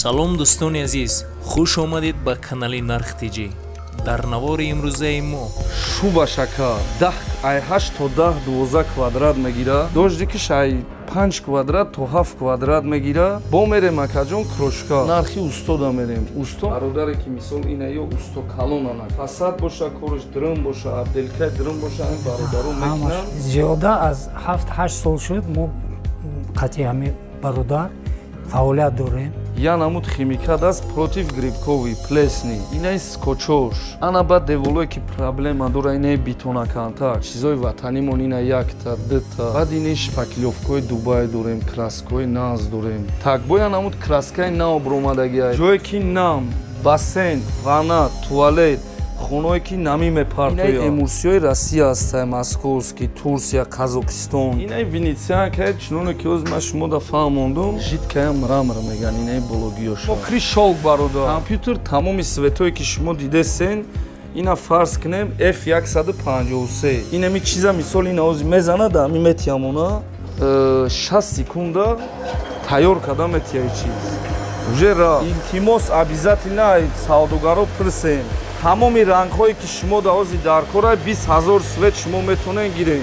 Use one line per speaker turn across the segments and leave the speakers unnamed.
Салом дӯстони азиз, хуш омадед ба канали Нарх ТЖ. Дар навори имрӯзаи мо
шуба шака 10 ай 8 то 10 12 квадрат мегира, дождикиш ай 5 квадрат то 7 квадрат мегира. Бо мерем акаҷон крошка нархи устода мерем. Усто бародаре ки мисол ина ё усто калонана фасад боша, кориш дрм боша, абделкай дрм боша, ин бародаро мекунам.
Зиёда аз 7-8 сол шуд мо қатъи ҳами бародар фаъолият дорем.
Я намуд химикат аст против грибковый плесни. Инаи скотчош. Ана баъд деволое ки проблема дора, инаи битонаканта. Чизои ватанимон ина якта, дута. Баъд инаи шпаклёвкои Дубай дорем, краскои наз дорем. Так боя намуд краскаи нав бромадагиай. Ҷое ки нам, бассейн, ванна, туалет, хоное ки намӣ мепартояд. Инаи эмулсиёи Россия ҳастае, Московский, Турсия, Қазоқистон. Инаи венецианка, чуноне ки ҳозир ман шумо да фаҳмондум, жидкая мрамор меган, инаи бологиёша. Мо кришолк бародар. Компютер тамоми светое ки шумо дидесен, ина фарз кунем F153. Инами чиза мисол ина ҳозир мезанад, ами метиямона 60 секунда тайёр карда метияи чиз. Уже ра. Илтимос обязательно савдогаро пурсем. Тамоми рангҳое ки шумо дар ҳозир дар кора 20 000 свет шумо метавонед гиред.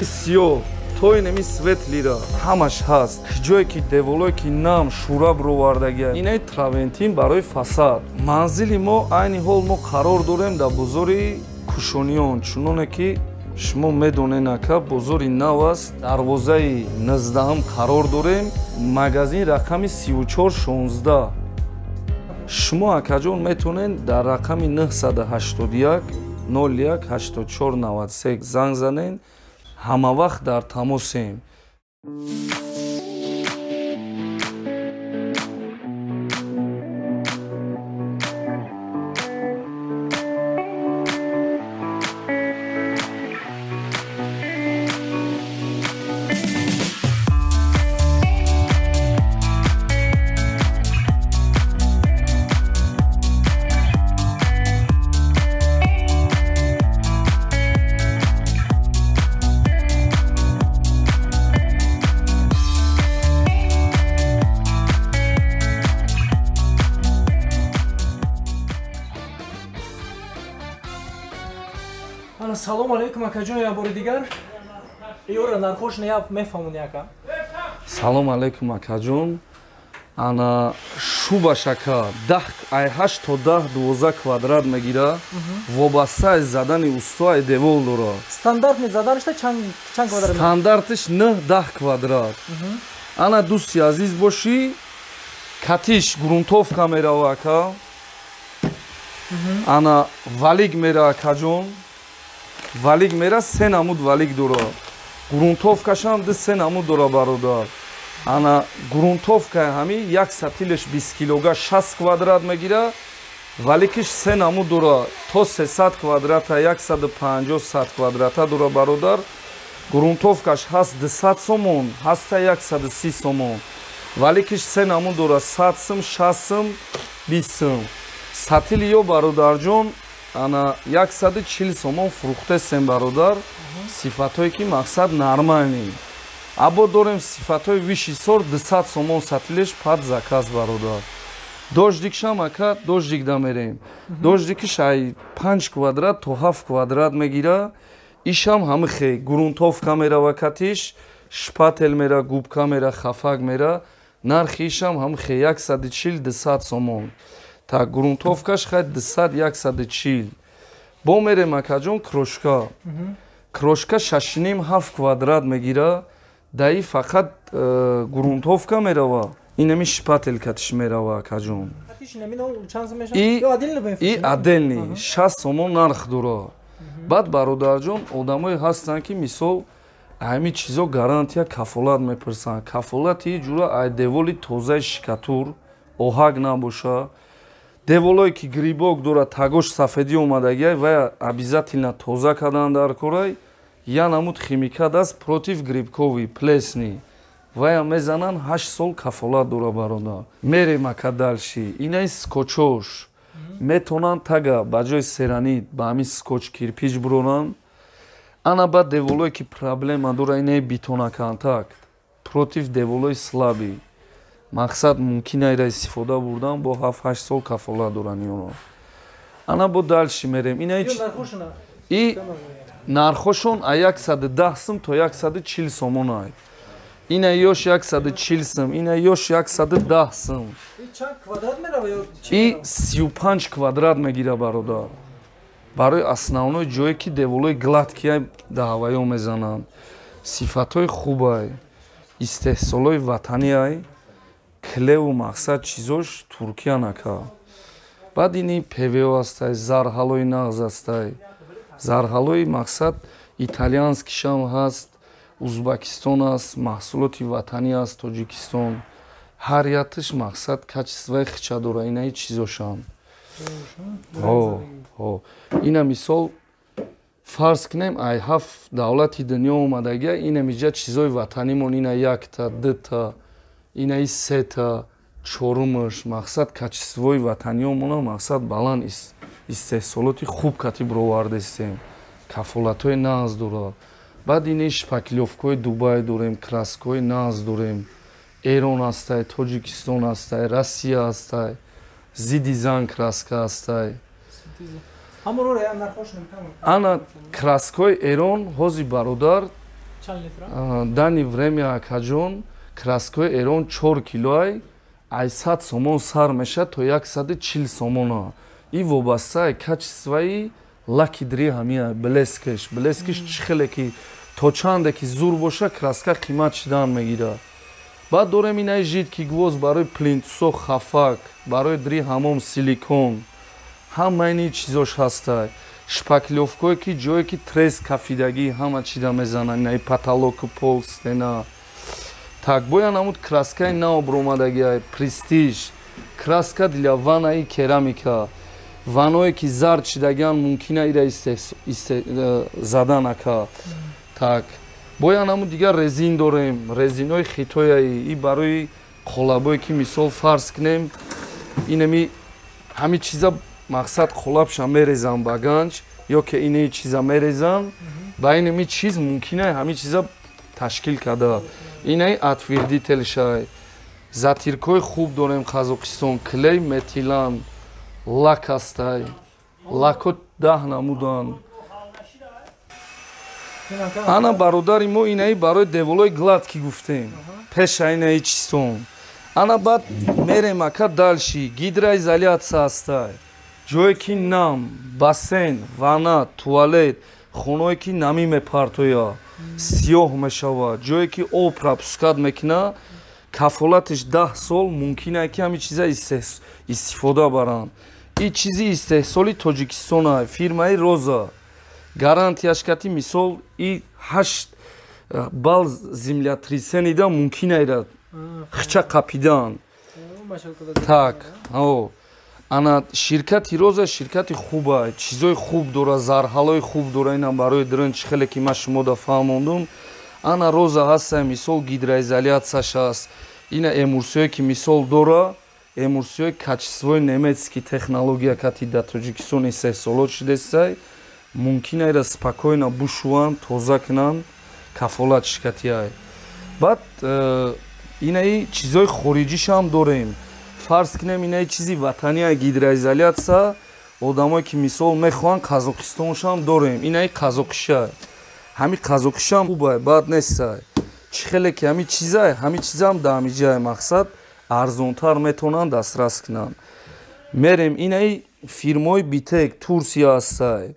Сиёҳ то инами свет лира ҳамаш ҳаст. Ҷое ки деволое ки нам шура бировардагия. Инаи травентин барои фасад. Манзили мо айни ҳол мо қарор дорем дар бозори Кушониён. Чуноне ки шумо медонед ака, бозори нав аст. Дарвозаи 19 қарор дорем. Магазин рақами 3416. Шумо акаҷон метавонед дар рақами 981 01 84 93 занг занед. Ҳама вақт дар тамосем.
Салом алейкум акаҷон, як бори дигар. Ёра нархош не мефаҳмонӣ ака.
Салом алейкум акаҷон. Ана шуба шака 10 ай 8 то 10 12 квадрат мегира. Вобаста аз задани усто ай девол дора.
Стандартни заданишта чанд квадрат?
Стандартиш 9-10 квадрат. Ана дӯсти азиз бошӣ, катиш грунтовка мерава ака. Ана валик мера акаҷон. Валик мера се намуд валик дора. Грунтовкашам ду се намуд дора бародар. Ана грунтовка ҳами як сатилеш 20 килога 60 квадрат мегира. Валикиш се намуд дора то 300 квадрата, 150 100 квадрата дора бародар. Грунтовкаш ҳаст 200 сомон, ҳаста 130 сомон. Валикиш се намуд дора 100 сум, 60 сум, 20 сум. Сатили ё бародарҷон ана 140 сомон фурӯхтесем бародар. Сифатое ки мақсад нормални. Або дорем сифатои виши сор 200 сомон сатилеш пад заказ бародар. Дождикшам ака дождик да мерем. Дождикиш ай 5 квадрат то 7 квадрат мегира. Ишам ҳамихе грунтовка мерава катиш, шпател мера, губка мера, хафак мера. Нархи ишам ҳамихе 140-200 сомон. Так грунтовкаш хай 200-140. Бо мерем акаҷон крошка. Крошка 6,5-7 квадрат мегира. Даи фақат грунтовка мерава. Инами шпател катиш мерава акаҷон. И отдельный 60 сомон нарх дора. Баъд бародарҷон одамое ҳастанд ки мисол ҳами чизо гарантия кафолат мепурсанд. Кафолати ҷура ай деволи тозаи шикатур, оҳак набоша. Деволое ки грибок дора, тагош сафедӣ омадагиай, вая обязательно тоза кардан дар корай. Я намуд химикат аст против грибковый плесни. Вая мезананд 8 сол кафолат дора бародар. Мерем ака дальше. Инаи скотчош. Метонанд тага ба ҷои серанит ба ҳамин скотч кирпич буронанд. Ана баъд деволое ки проблема дора, инаи битонаконтакт против деволои слабӣ. Мақсад мумкин айра истифода бурдан, бо 7-8 сол кафолат доранд ёно. Ана бо дальше мерем. Ина и нархошон а 110 сум то 140 сомон ай. Ина ёш 140 сум, ина ёш 110 сум. И 35 квадрат мегира бародар. Барои основной ҷое ки деволои гладкия даҳаваё мезананд. Сифатҳои хубай, истеҳсолои ватаниай, клеву мақсад чизош Туркия нака. Баъд ини ПВО ҳастай, зарҳалои нағз ҳастай. Зарҳалои мақсад италиянскишам ҳаст, Узбекистон аст, маҳсулоти ватанӣ аст, Тоҷикистон. Ҳар якташ мақсад качествои хича дора, инаи чизошам. Ина мисол фарз кунем ай ҳафт давлати дунё омадагия, ина миҷа чизои ватанимон ина якта, дута, инаи сета, чорумаш мақсад качествои ватаниёмона мақсад баланд истеҳсолоти хуб кати бировардестем. Кафолатҳои нағз дорад. Баъд ини шпаклёвкаҳои Дубай дорем, краскаҳои нағз дорем. Эрон ҳастай, Тоҷикистон ҳастай, Россия ҳастай, зидди зан краска ҳастай. Ана краскаҳои Эрон ҳози бародар дани время акаҷон краскаҳои Эрон 4 килоай ай 100 сомон сар мешавад то 140 сомона. И вобастаи качествои лаки дри ҳамия блескаш, блескаш чӣ хеле ки то чанде ки зур боша краска қимат шидан мегирад. Баъд дорем инаи жидкий гвоздь барои плинтусо хафак, барои дри ҳамом силикон. Ҳама ини чизош ҳастай. Шпаклёвкое ки ҷое ки треск кафидагӣ ҳама чида мезананд, инаи потолоку пол, стена. Так бояд намуд краскаи нав баромадагиай, престиж, краска для ваннаи керамика. Ванное ки зард шидагиан мумкина ира задан ака. Так бояд намуд дигар резин дорем, резинои хитояи и барои қолабое ки мисол фарз кунем инами ҳами чиза мақсад қолабша мерезан ба ганҷ ё ки ини чиза мерезан, ба инами чиз мумкина ҳами чиза ташкил карда. Инаи отвердителшай, затиркҳои хуб дорем Қазоқистон, клей метилан, лак ҳастай, лакҳо 10 намуданд. Ана бародари мо инаи барои деволои гладкӣ гуфтем, пеша инаи чистон. Ана баъд мерем ака дальше, гидроизоляция ҳастай, ҷое ки нам, бассейн, ванна, туалет, хоное ки намӣ мепартоя, сиёҳ мешавад, ҷое ки об пропускать мекунад, кафолаташ 10 сол мумкин ки ҳамин чиза истифода баранд. И чизи истеҳсоли Тоҷикистона, фирмаи Роза. Гарантияш кати мисол и 8 балл землетрясенида мумкин айра хича қапидан. Так, ана ширкати Роза ширкати хуба, чизои хуб дора, зарҳалои хуб дора, инам барои дрын чӣ хеле ки ман шумо да фаҳмондум. Ана Роза ҳаста, мисол гидроизоляцияш ҳаст. Ина эмулсиое ки мисол дора, эмулсиои качествои немецкий технология кати дар Тоҷикистон истеҳсолот шудестай, мумкин айра спокойно бушуванд, тоза кунанд, кафолат ширкатиай. Баъд инаи чизои хориҷишам дорем. Фарз кунем инаи чизи ватания гидроизоляция, одамое ки мисол мехоҳанд Қазоқистоншам дорем. Инаи қазоқиша. Ҳами қазоқишам хубай, бад нестай. Чӣ хеле ки ҳами чизай, ҳами чизам дар ҳами ҷай мақсад арзонтар метавонанд дастрас кунанд. Мерем инаи фирмаҳои Битек Турсия ҳастай.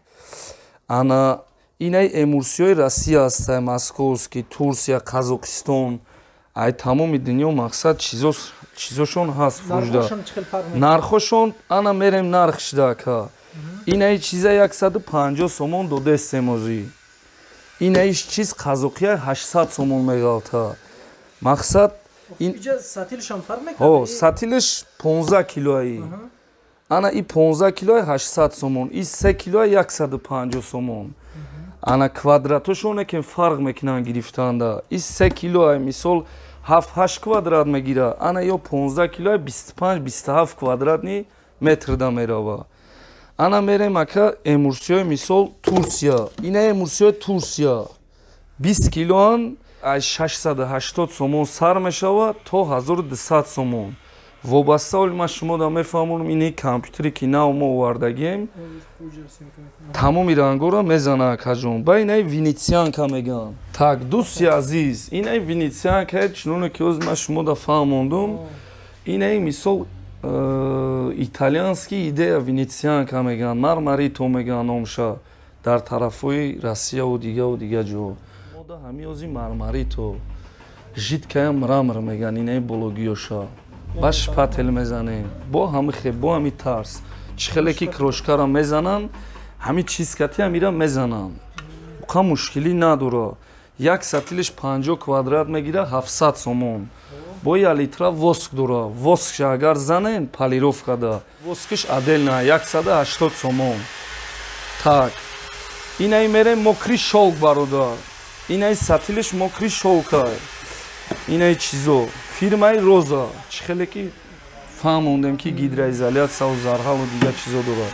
Ана инаи эмулсиёи Россия ҳастай, Московский, Турсия, Қазоқистон. Ай тамоми дунё мақсад чизошон ҳаст фурӯшда. Нархошон ана мерем нарх шида ака. Инаи чиза 150 сомон додестем озӣ. Инаи чиз қазоқия 800 сомон меғалта. Мақсад ин сатилш 15 килоаи. Ана и 15 килои 800 сомон, и 3 килои 150 сомон. Ана квадратошоне ки фарқ мекунанд гирифтанда. И 3 килои мисол 7-8 квадрат мегира, ана ё 15 килои 25-27 квадратни метр да мерава. Ана мерем ака эмулсиёи мисол Турсия. Ина эмулсиёи Турсия 20 килоан Аз 680 сомон сар мешавад то 1200 сомон. Вобаста оли ман шумо да мефаҳмонам, ини компютере ки нав мо овардагем, тамоми рангоро мезана акаҷон. Ба инаи венецианка мегӯянд. Так, дӯсти азиз, инаи венецианка чуноне ки ҳозир ман шумо да фаҳмондум, инаи мисол итальянский идея венецианка мегӯянд, мармарито мегӯянд номша дар тарафҳои Россияву дигаву дига ҷо. Мода ҳамин ҳозир мармарито, жидкая мрамор мегӯянд инаи бологиёша. Ба шпатель мезанем, бо ҳами хеб, бо ҳами тарс. Чӣ хеле ки крошкара мезананд, ҳами чизкати ҳамира мезананд. Уқа мушкилӣ надора. Як сатилиш 50 квадрат мегира 700 сомон. Бо я литра воск дора. Воскша агар занем, полировка да. Воскиш отдельно 180 сомон. Так. Инаи мерем мокри шолк бародар. Инаи сатилиш мокри шолка. Инаи чизо. Фирмаи Роза. Чӣ хеле ки фаҳмондем ки гидроизоляция зарҳалу дигар чизо дорад.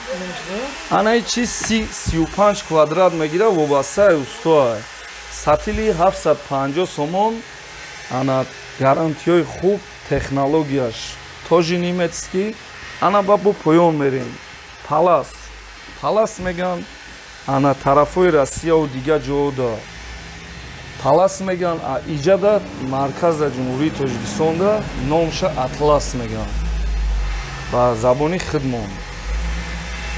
Анаи чиз 35 квадрат мегира, вобастаи устоа. Сатили 750 сомон. Ана гарантиёи хуб, технологияш тоже немецкий. Ана ба бо поён мерем. Палас. Палас меган ана тарафҳои Россияву дигар ҷода. Палас меган, а иҷада марказа Ҷумҳурии Тоҷикистонда номша Атлас меган. Ба забони хидмон.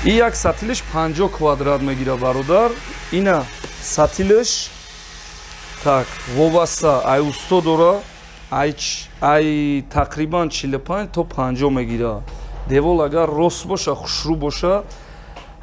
И як сатилиш 50 квадрат мегира бародар. Ина сатилиш так вобаста ай усто дора, ай тақрибан 45 то 50 мегира. Девол агар рост боша, хушрӯ боша,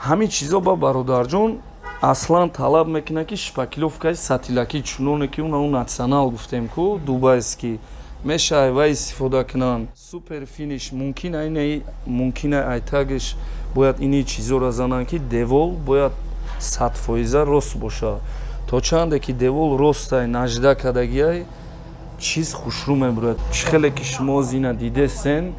ҳамин чизо ба бародарҷон аслан талаб мекунад ки шпаклёвкаи сатилакӣ чуноне ки уна национал гуфтем ку дубайский мешавад ва истифода кунанд. Супер финиш мумкин айнаи мумкин айтагиш бояд ини чизоро зананд ки девол бояд 100% рост боша. То чанде ки девол ростай нажда кардагиай чиз хушрӯ мебурад. Чӣ хеле ки шумо зина дидесен,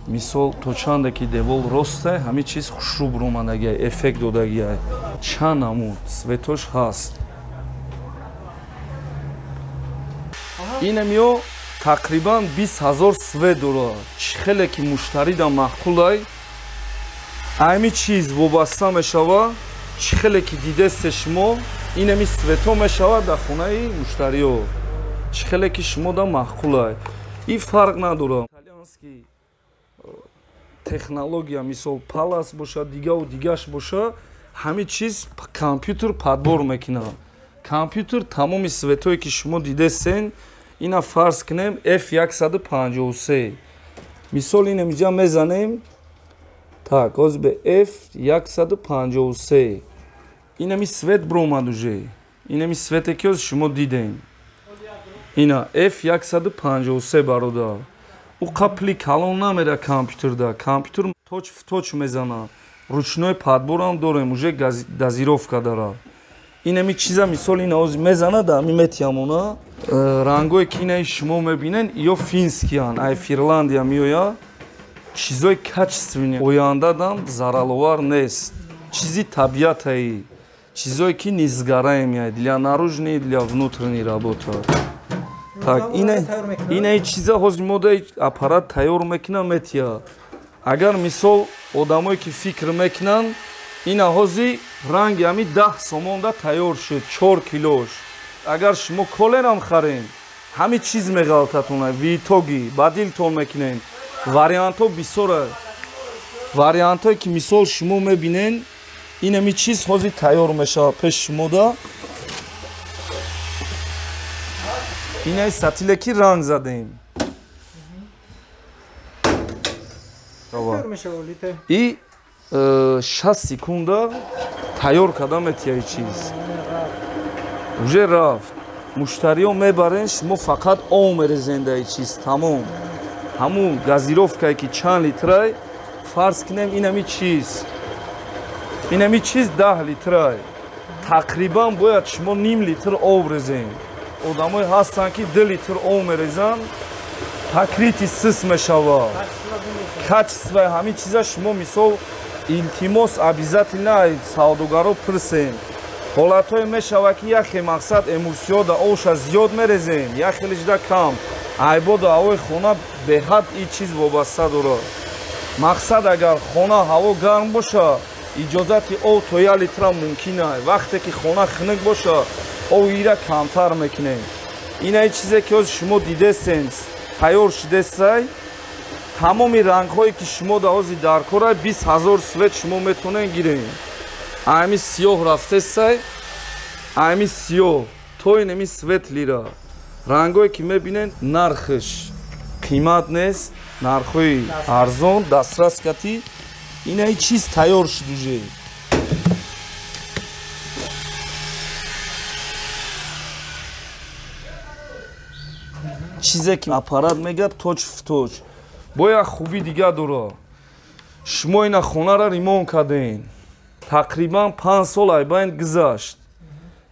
мисол то чанде ки девол ростай ҳамин чиз хушрӯ буромадагиай, эффект додагиай. Чанд намуд светош ҳаст. Инам ё тақрибан 20 000 свет дорад. Чӣ хеле ки муштарида маъқулай, ҳамин чиз вобаста мешавад. Чӣ хеле ки дидесте шумо, инами свето мешавад дар хонаи муштариё. Чӣ хеле ки шумо да маъқулай. И фарқ надорад. Итальянский технология мисол палас боша, дигаву дигаш боша, ҳамин чиз компютер подбор мекунад. Компютер тамоми светое ки шумо дидесен, ина фарз кунем F153. Мисол инам иҷа мезанем. Так, ҳозир ба F153. Инами свет бромад уже. Инами свете ки ҳозир шумо дидем. Ина F153 бародар. Ӯ қапли калон намера компютерда. Компютер точ в точ мезана. Ручной подборам дорем, уже дозировка дорад. Инами чиза мисол ина ҳозир мезана да ҳамин метиямона. Рангое ки инаи шумо мебинен, ё финскиян, ай Финляндия меояд. Чизои качественный, ояндадам зараловар нест. Чизи табиатаи, чизое ки низгараем, для наружной, для внутренней работы. Так, инаи чиза ҳозир модаи аппарат тайёр мекунам метия. Агар мисол одамое ки фикр мекунанд, ина ҳозир ранги ҳами 10 сомонда тайёр шуд, 4 килош. Агар шумо коленам харен, ҳами чиз меғалтатона, в итоги ба дилтон мекунен. Вариантҳо бисёр. Вариантҳое ки мисол шумо мебинен, инами чиз ҳозир тайёр мешавад пеш шумода. Инаи сатиле ки ранг задем. И 6 секунда тайёр карда метияи чиз. Уже рафт. Муштариё мебарен, шумо фақат об мерезен даи чиз, тамом. Ҳамун газировкае ки чанд литрай, фарз кунем инами чиз. Инами чиз 10 литрай. Тақрибан бояд шумо ним литр об резен. Одамое ҳастанд ки 2 литр об мерезанд, покрити сис мешавад. Качествои ҳамин чиза шумо мисол илтимос обязательно савдогаро пурсен. Ҳолатҳое мешавад ки яхе мақсад эмулсиёда овша зиёд мерезем, яхелишда кам. Айбоду ҳавои хона беҳад ин чиз вобаста дорад. Мақсад агар хона ҳаво гарм боша, иҷозати ов то 1 литра мумкин аст. Вақте ки хона хунук боша, ов ира камтар мекунем. Инаи чизе ки ҳозир шумо дидесен, тайёр шудесай, тамоми рангҳое ки шумо да ҳозир дар кора 20 000 свет шумо метавонед гиред. Ами сиёҳ рафтесай, ами сиёҳ то инами свет лира. Рангҳое ки мебинед, нархш қимат нест, нархҳои арзон, дастрас кати. Инаи чиз тайёр шуд уже. Чизе ки аппарат мегӯяд точ в точ. Бо як хуби дига дора. Шумо ина хонара ремонт кардем. Тақрибан 5 сол айбайн гузашт.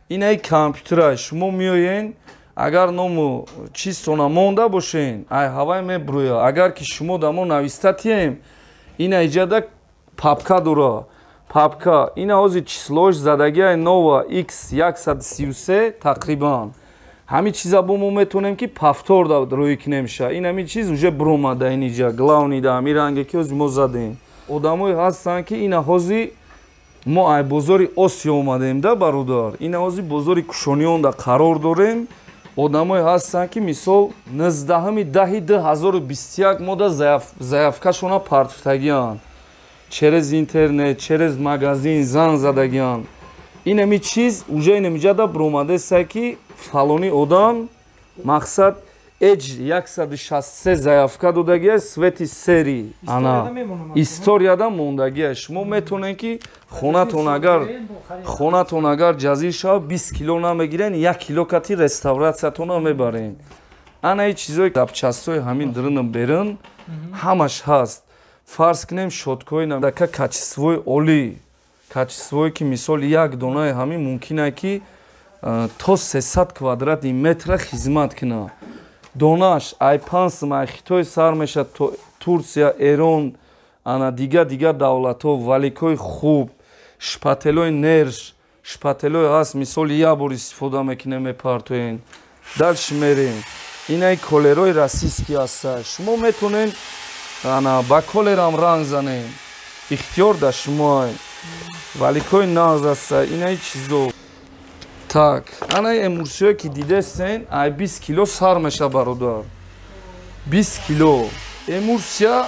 Инаи компютера шумо меоен, агар ному чизтона монда бошен, ай ҳавай мебурӯя. Агар ки шумо дамо нависта тием, ина иҷада папка дора. Папка ина ҳозир числош задагиай нова X133 тақрибан. Ҳамин чиза бо мо метавонем ки повтор да рӯй кунем ша. Ин ҳамин чиз уже буромада ин иҷа, главный да ҳамин ранге ки ҳозир мо задем. Одамое ҳастанд ки ина ҳозир мо ай бозори Осиё омадем да бародар. Ина ҳозир бозори Кушониён да қарор дорем. Одамое ҳастанд ки мисол 19.10.2021 мо да заявкашона партофтагианд. Через интернет, через магазин зан задагианд. Ин ҳамин чиз уже инамиҷа да буромадеса ки фалони одам мақсад H163 заявка додагия свети сери. Ана историяда мондагия. Шумо метавонед ки хонатон агар ҷазир шавад 20 кило намегирен, 1 кило кати реставратсиятона мебарен. Ана ин чизои запчастҳои ҳамин дурунам берун ҳамаш ҳаст. Фарз кунем шоткои надака качествои олӣ, качествое ки мисол як донаи ҳамин мумкин аст ки то 300 квадрати метра хизмат кунад. Донаш ай 5 ай Хитой сар мешад то Турсия, Эрон, ана дига давлатҳо, валикои хуб, шпателои нерш, шпателои ҳаст, мисол як бор истифода мекунем, мепартоем. Дальше мерем. Инаи колерои российский ҳаста. Шумо метавонед ана ба колерам ранг занем. Ихтиёр да шумо. Валикои нағз ҳаста. Инаи чизо. Так, анаи эмулсиё ки дидестен, ай 20 кило сар меша бародар. 20 кило. Эмулсия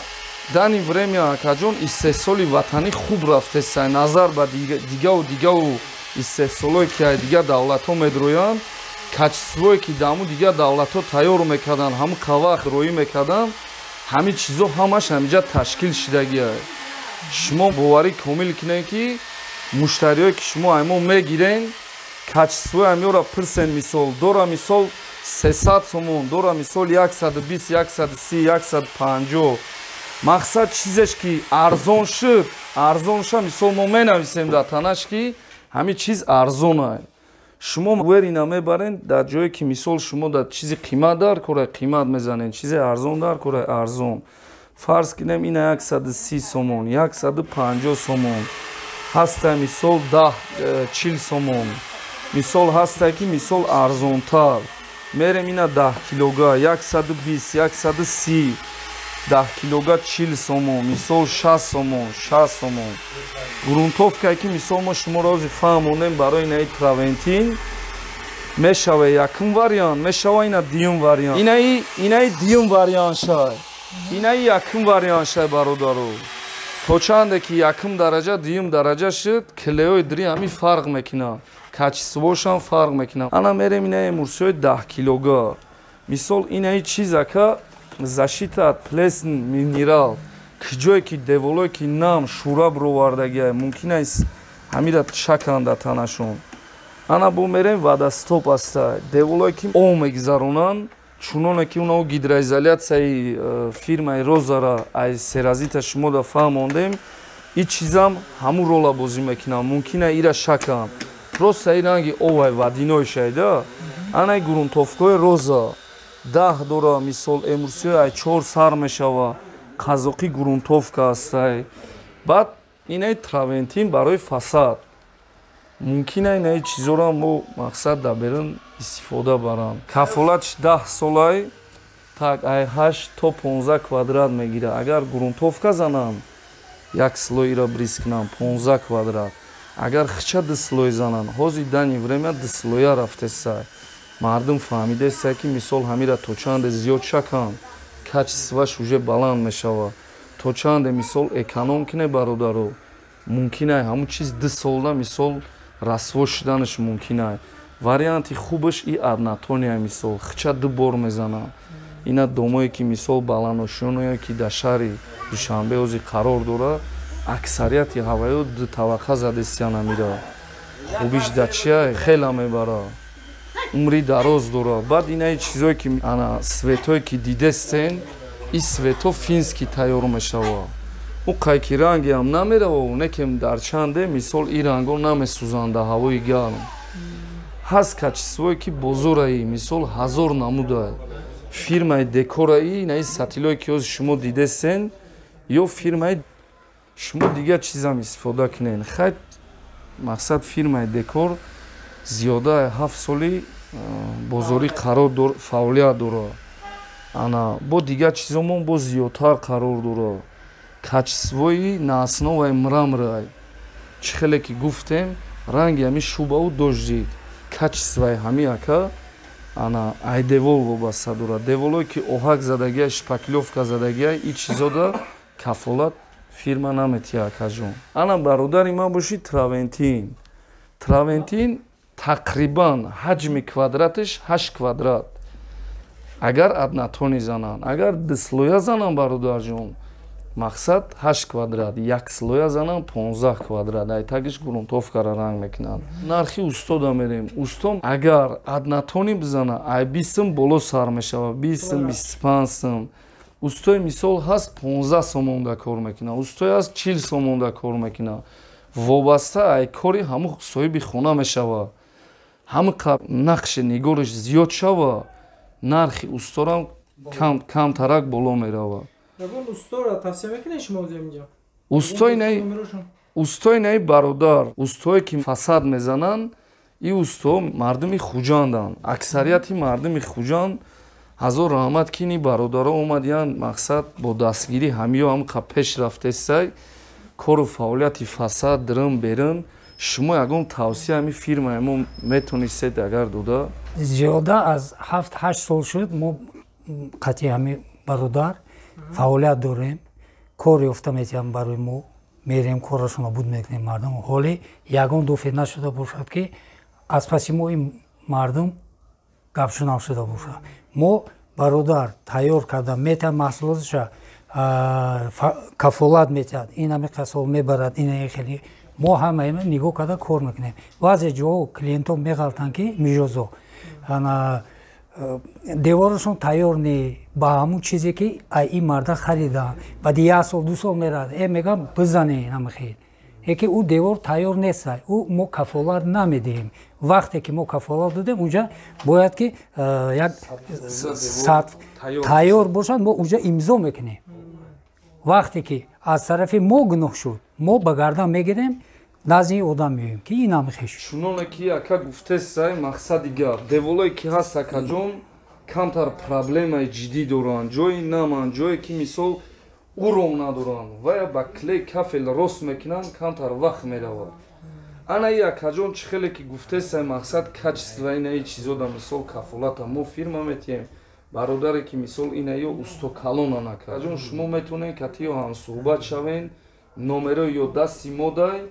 дани время акаҷон истеҳсоли ватанӣ хуб рафтеста. Назар ба дигаву истеҳсолое ки ай дигар давлатҳо медроянд, качествое ки даму дигар давлатҳо тайёр мекарданд, ҳамун қавақ роӣ мекарданд, ҳамин чизо ҳамаш ҳаминҷа ташкил шидагия. Шумо боварӣ комил кунед ки муштариое ки шумо ай мо мегирен, качествои ҳамёра пирсен. Мисол дора мисол 300 сомон, дора мисол 120, 130, 150. Мақсад чизеш ки арзон шуд, арзон ша мисол мо менависем дар танаш ки ҳамин чиз арзон аст. Шумо верина мебарен дар ҷое ки мисол шумо дар чизи қимат дар кора қимат мезанен, чизи арзон дар кора арзон. Фарз кунем ина 130 сомон, 150 сомон, ҳаста мисол 10 40 сомон. Мисол ҳаста ки мисол арзонтар. Мерем ина 10 килога 120, 130, 10 килога 40 сомон, мисол 60 сомон, 60 сомон. Грунтовкае ки мисол мо шуморо ҳозир фаҳмонем барои инаи травентин мешава якум вариант, мешава ина дуюм вариант. Инаи дуюм вариант шай. Инаи якум вариант шай бародаро. То чанде ки якум дараҷа, дуюм дараҷа шуд, клеои дри ҳамин фарқ мекунад. Качествошам фарқ мекунад. Ана мерем инаи эмулсиёи 10 килога. Мисол инаи чиз ака защита от плесн минерал. Киҷое ки деволое ки нам шура бировардагия, мумкин аст ҳамира шаканд дар танашон. Ана бо мерем водостоп аста. Деволое ки об мегузаронанд, чуноне ки унао гидроизоляцияи фирмаи Розара аз серазита шумо да фаҳмондем, ин чизам ҳамун рола бозӣ мекунад. Мумкин аст ира шаканд. Просто ин ранги овай вадиной шайда. Анаи грунтовкаи Роза 10 дора, мисол эмулсиёи ай 4 сар мешава. Қазоқи грунтовка астай. Баъд инаи травентин барои фасад. Мумкин ай наи чизоро мо мақсад дар берун истифода баранд. Кафолатш 10 солай, так ай 8 то 15 квадрат мегирад. Агар грунтовка зананд, як слойро бриз кунанд, 15 квадрат. Агар хича ду слой зананд, ҳозир данный время ду слоя рафтесай. Мардум фаҳмидесай, ки мисол ҳамира то чанде зиёд шаканд, качествоаш уже баланд мешавад. То чанде мисол эконом кине бародаро, мумкин ай ҳамун чиз 2 солда мисол расво шуданаш мумкин ай. Варианти хубаш и однотонный мисол, хича ду бор мезанад. Ина домое ки мисол баландошёное ки дар шаҳри Душанбе ҳозир қарор дорад, аксарияти ҳаваё ду табақа задестиян амира. Хубиш дар чия? Хела мебарад, умри дароз дорад. Баъд инаи чизое ки ана светое ки дидестен, и свето финский тайёр мешавад. Ӯ қайки рангиам намеравад, некем дар чанде мисол и ранго намесӯзанд дар ҳавои гарм. Ҳаст качествое ки бозораи, мисол 1000 намудай. Фирмаи декораи, инаи сатилое ки ҳозир шумо дидестен, ё фирмаи шумо дигар чизам истифода кунен. Хай мақсад фирмаи декор зиёда 7 соли бозорӣ қарор дор, фаъолият дорад. Ана бо дигар чизомон бо зиёдтар қарор дорад. Качествои на основаи мрамрай. Чӣ хеле ки гуфтем, ранги ҳами шубау дождик. Качествои ҳами ака ана ай девол вобаста дорад. Деволое ки оҳак задагия, шпаклёвка задагия, и чизода кафолат фирма наметиҳад акаҷон. Ана бародари ман боши травентин. Травентин тақрибан ҳаҷми квадраташ 8 квадрат. Агар однотонный зананд, агар ду слоя зананд бародарҷон, мақсад 8 квадрат, як слоя зананд 15 квадрат. Ай тагиш грунтовкара ранг мекунанд. Нархи устода мерем. Устом агар однотонный бизана, ай 20 сум боло сар мешавад, 20 сум, 25 сум. Устои мисол ҳаст 15 сомонда кор мекунад, устое ҳаст 40 сомонда кор мекунад. Вобаста ай кори ҳамун соҳиби хона мешавад. Ҳамин қадр нақши нигориш зиёд шава, нархи усторам камтарак боло меравад.
Ягон устора тавсия мекунед шумо инҷо?
Устои наи бародар, устое ки фасад мезананд, и усто мардуми Хуҷанданд. Аксарияти мардуми Хуҷанд ҳазор раҳмат ки ини бародаро омадиянд, мақсад бо дастгирӣ ҳамиё ҳам пеш рафтесай, кору фаъолияти фасад дирм берин. Шумо ягон тавсия ҳами фирмаи мо метонистед агар дода?
Зиёда аз 7-8 сол шуд мо қатъи ҳами бародар фаъолият дорем, кор ёфта метиҳам барои мо, мерем корашонро буд мекунем мардум. Ҳоле ягон дуфе нашуда бошад ки аз паси мо ин мардум гапшунав шуда бошад. Мо бародар тайёр карда метиҳад маҳсулоташа, кафолат метиҳад, ин ҳами қасол мебарад, ин хеле мо ҳама нигоҳ карда кор мекунем. Баъзе ҷоҳо клиентҳо меғалтанд ки мижозо деворашон тайёр не ба ҳамун чизе ки ай ин марда харидаанд. Баъди 1 сол 2 сол меравад, мегӯям бизанед ҳама хел. Яке ӯ девор тайёр нест, ӯ мо кафолат намедиҳем. Вақте ки мо кафолат додем, унҷа бояд ки як сатҳ тайёр бошад, мо унҷа имзо мекунем. Вақте ки аз тарафи мо гуноҳ шуд, мо ба гардан мегирем, назди одам меоем ки ин ҳам хеш.
Чуноне ки ака гуфтесай, мақсади гап деволое ки ҳаст акаҷон, камтар проблемаи ҷиддӣ доранд, ҷои наманд, ҷое ки мисол уром надоранд, вая ба клей кафел рост мекунанд, камтар вақт меравад. Ана и акаҷон чӣ хеле ки гуфтесай, мақсад качество инаи чизода мисол кафолата мо фирма метиҳем. Бародаре ки мисол ина ё усто калона накард. Акаҷон шумо метавонед кати ё ҳамсуҳбат шавен, номерои ё дасти модай,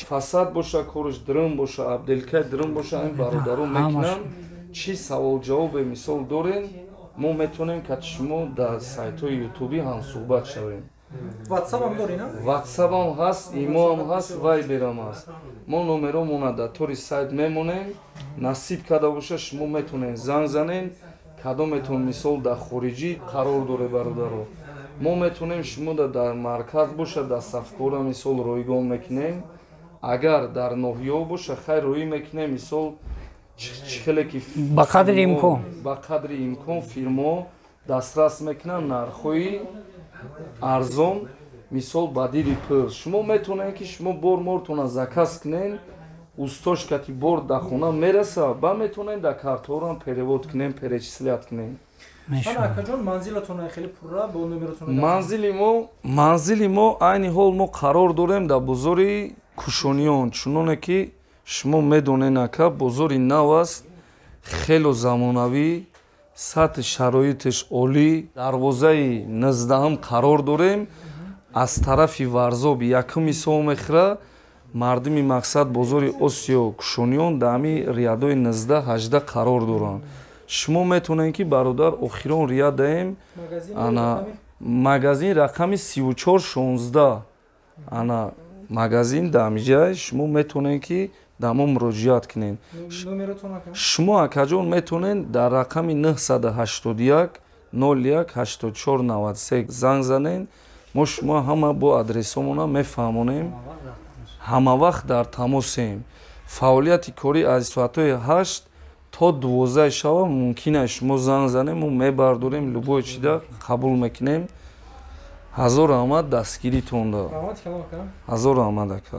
фасад боша, кориш дрм боша, абделкай дрм боша, ин бародаро мекунанд. Чӣ савол ҷавобе мисол дорен, мо метавонем кати шумо дар сайтҳои ютубӣ ҳамсуҳбат шавем.
ватсапам дорӣ, на?
Ватсапам ҳаст, имоам ҳаст, вайберам ҳаст. Мо номеромона дар тори сайт мемонем. Насиб карда боша, шумо метавонед занг занен. Кадометон мисол дар хориҷӣ қарор доре бародаро, мо метавонем шумо дар марказ боша, дар сафкора мисол ройгон мекунем. Агар дар ноҳиё боша, хайр роӣ мекунем, мисол чӣ хеле ки
ба қадри имкон,
ба қадри имкон фирмо дастрас мекунанд нархҳои арзон, мисол ба дири пул. Шумо метавонед ки шумо бор мортона заказ кунен, Устош кати бор дар хона мераса, ба метавонем дар картҳоам перевод кунем, перечислять кунем.
Акаҷон, манзилатон хеле пурра бо номеротон.
Манзили мо айни ҳол мо қарор дорем дар бозори Кушониён. Чуноне ки шумо медонед, ака, бозори нав аст, хело замонавӣ, сатҳи шароиташ олӣ. Дарвозаи 19-ҳам қарор дорем. Аз тарафи Варзоб якум ҳисоб мехӯра мардуми мақсад бозори Осиё Кушониён дар ҳами рядои 19, 18 қарор доранд. Шумо метавонед ки, бародар, охирон рядаем, ана магазин рақами 3416, ана магазин дар ҳамиҷай. Шумо метавонед ки дар мо муроҷиат кунед. Шумо, акаҷон, метавонед дар рақами 981 01 84 93 занг занед. Мо шумо ҳама бо адресҳомона мефаҳмонем. Ҳама вақт дар тамосем. Фаъолияти корӣ аз соатҳои 8 то 12 шава. Мумкин аст шумо занг занем, мо мебардорем, любой чида қабул мекунем. Ҳазор раҳмат дастгиритонда. Ҳазор раҳмат, ака.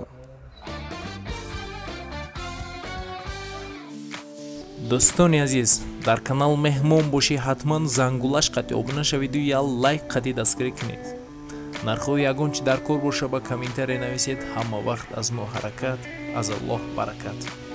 Дӯстони азиз, дар канал меҳмон бошӣ, ҳатман зангулаш қати обуна шавиду я лайк қати дастгирӣ кунед. Нархҳои ягон чи дар кор боша, ба комментария нависед. Ҳама вақт аз мо ҳаракат, аз Аллоҳ баракат.